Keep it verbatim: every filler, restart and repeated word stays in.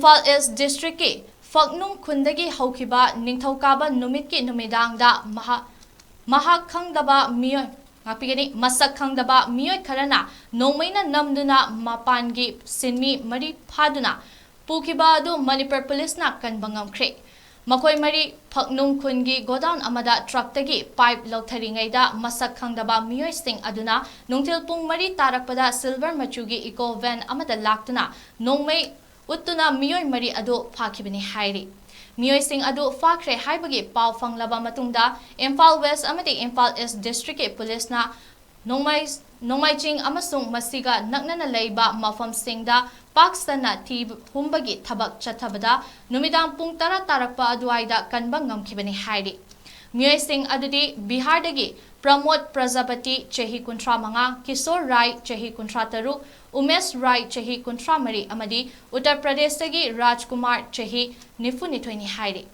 ꯏꯝꯐꯥꯜ ꯏꯁ ꯗꯤꯁꯇ꯭ꯔꯤꯛꯀꯤ ꯐꯛꯅꯨꯡ ꯈꯨꯟꯗꯒꯤ ꯍꯧꯈꯤꯕ ꯅꯤꯡꯊꯧꯀꯥꯕ ꯅꯨꯃꯤꯠꯀꯤ ꯅꯨꯃꯤꯗꯥꯡꯗ ꯃꯍꯥꯛ ꯃꯍꯥꯛ ꯈꯪꯗꯕ ꯃꯤꯑꯣꯏ ꯉꯥꯛꯄꯤꯒꯅꯤ, ꯃꯁꯛ ꯈꯪꯗꯕ ꯃꯤꯑꯣꯏ ꯈꯔꯅ ꯅꯣꯡꯃꯩꯅ ꯅꯝꯗꯨꯅ ꯃꯄꯥꯟꯒꯤ ꯁꯤꯟꯃꯤ ꯃꯔꯤ ꯐꯥꯗꯨꯅ ꯄꯨꯈꯤꯕ ꯑꯗꯨ ꯃꯅꯤꯄꯨꯔ ꯄꯨꯂꯤꯁꯅ ꯀꯟꯕ ꯉꯝꯈ꯭ꯔꯦ꯫ ꯃꯈꯣꯏ ꯃꯔꯤ ꯐꯛꯅꯨꯡ ꯈꯨꯟꯒꯤ ꯒꯣꯗꯥꯎꯟ ꯑꯃꯗ ꯇ꯭ꯔꯛꯇꯒꯤ ꯄꯥꯏꯞ ꯂꯧꯊꯔꯤꯉꯩꯗ ꯃꯁꯛ ꯈꯪꯗꯕ ꯃꯤꯑꯣꯏꯁꯤꯡ ꯑꯗꯨꯅ ꯅꯨꯡꯊꯤꯜ ꯄꯨꯡ ꯃꯔꯤ ꯇꯥꯔꯛꯄꯗ ꯁꯤꯜꯚꯔ ꯃꯆꯨꯒꯤ ꯏꯀꯣ ꯚꯦꯟ ꯑꯃꯗ ꯂꯥꯛꯇꯨꯅ ꯅꯣꯡꯃꯩ ꯎꯠꯇꯨꯅ ꯃꯤꯑꯣꯏ ꯃꯔꯤ ꯑꯗꯨ ꯐꯥꯈꯤꯕꯅꯤ ꯍꯥꯏꯔꯤ꯫ ꯃꯤꯑꯣꯏꯁꯤꯡ ꯑꯗꯨ ꯐꯥꯈ꯭ꯔꯦ ꯍꯥꯏꯕꯒꯤ ꯄꯥꯎ ꯐꯪꯂꯕ ꯃꯇꯨꯡꯗ ꯏꯝꯐꯥꯜ ꯋꯦꯁ ꯑꯃꯗꯤ ꯏꯝꯐꯥꯜ ꯏꯁ ꯗꯤꯁꯇ꯭ꯔꯤꯛꯀꯤ ꯄꯨꯂꯤꯁꯅ ꯅꯣꯡꯃꯥꯏ-, ꯅꯣꯡꯃꯥꯏꯆꯤꯡ ꯑꯃꯁꯨꯡ ꯃꯁꯤꯒ ꯅꯛꯅꯅ ꯂꯩꯕ ꯃꯐꯝꯁꯤꯡꯗ ꯄꯥꯛ ꯁꯟꯅ ꯊꯤ ꯍꯨꯝꯕꯒꯤ ꯊꯕꯛ ꯆꯠꯊꯕꯗ ꯅꯨꯃꯤꯗꯥꯡ ꯄꯨꯡ ꯇꯔꯥ ꯇꯥꯔꯛꯄ ꯑꯗꯨꯋꯥꯏꯗ ꯀꯟꯕ ꯉꯝꯈꯤꯕꯅꯤ ꯍꯥꯏꯔꯤ꯫ ꯃꯤꯑꯣꯏꯁꯤꯡ ꯑꯗꯨꯗꯤ ꯕꯤꯍꯥꯔꯗꯒꯤ ꯄ꯭ꯔꯃꯣꯗ ꯄ꯭ꯔꯖꯥꯄꯇꯤ, ꯆꯍꯤ ꯀꯨꯟꯊ꯭ꯔꯥ ꯃꯉꯥ, ꯀꯤꯁꯣꯔ ꯔꯥꯏ, ꯆꯍꯤ ꯀꯨꯟꯊ꯭ꯔꯥ ꯇꯔꯨꯛ, ꯎꯃꯦꯁ ꯔꯥꯏ, ꯆꯍꯤ ꯀꯨꯟꯊ꯭ꯔꯥ ꯃꯔꯤ, ꯑꯃꯗꯤ ꯎꯠꯇꯔ ꯄ꯭ꯔꯗꯦꯁꯇꯒꯤ ꯔꯥꯖꯀꯨꯃꯥꯔ, ꯆꯍꯤ ꯅꯤꯐꯨ ꯅꯤꯊꯣꯏꯅꯤ ꯍꯥꯏꯔꯤ꯫